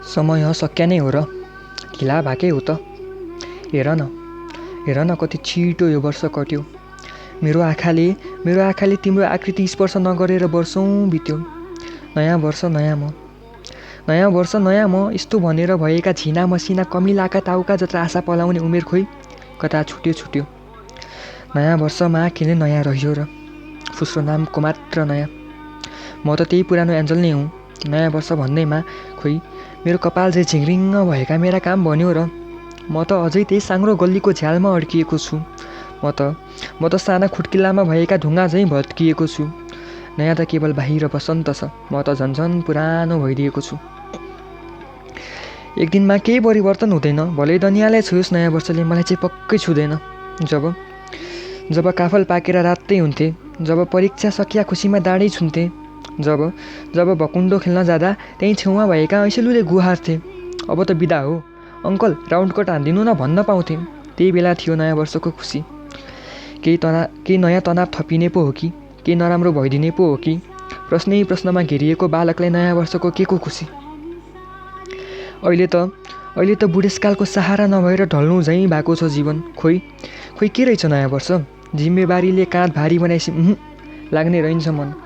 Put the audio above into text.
समय सक्या नै हो र, ढिला भएकै हो त। हेर न कति छिटो यो वर्ष कट्यो। मेरो आँखाले तिम्रो आकृति स्पर्श नगरेर वर्षौँ बित्यो। नयाँ वर्ष नयाँ म, नयाँ वर्ष नयाँ म, यस्तो भनेर भएका झिना मसिना कमिलाका ताउका जत्रा आशा पलाउने उमेर खोइ कता छुट्यो। नयाँ वर्षमा किन नयाँ रह्यो र, फुस्रो नामको मात्र नयाँ। म त त्यही पुरानो एन्जल नै हुँ। नयाँ वर्ष भन्दैमा खोइ मेरो कपाल चाहिँ झिङ्रिङ्ग भएका मेरा काम भन्यो र। म त अझै त्यही साङ्ग्रो गल्लीको झ्यालमा अड्किएको छु। म त साना खुट्किलामा भएका ढुङ्गा झैँ भत्किएको छु। नयाँ त केवल बाहिर बसन्त छ, म त झन्झन पुरानो भइदिएको छु। एक दिनमा केही परिवर्तन हुँदैन, भलै दनियालाई छोयोस् नयाँ वर्षले मलाई चाहिँ पक्कै छुँदैन। जब काफल पाकेर रातै हुन्थे, जब परीक्षा सकिया खुसीमा दाँडै छुन्थे, जब भकुन्डो खेल्न जाँदा त्यहीँ छेउमा भएका ऐसेलुले गुहार्थे, अब त बिदा हो अङ्कल राउन्ड कट हानिदिनु न भन्न पाउँथे। त्यही बेला थियो नयाँ वर्षको खुसी। केही नयाँ तनाव थपिने पो हो कि, केही नराम्रो भइदिने पो हो कि, प्रश्नै प्रश्नमा घेरिएको बालकलाई नयाँ वर्षको के को खुसी। अहिले त बुढेसकालको सहारा नभएर ढल्नु झैँ भएको छ जीवन। खोइ के रहेछ नयाँ वर्ष, जिम्मेवारीले काँध भारी बनाएपछि लाग्ने रहन्छ मन।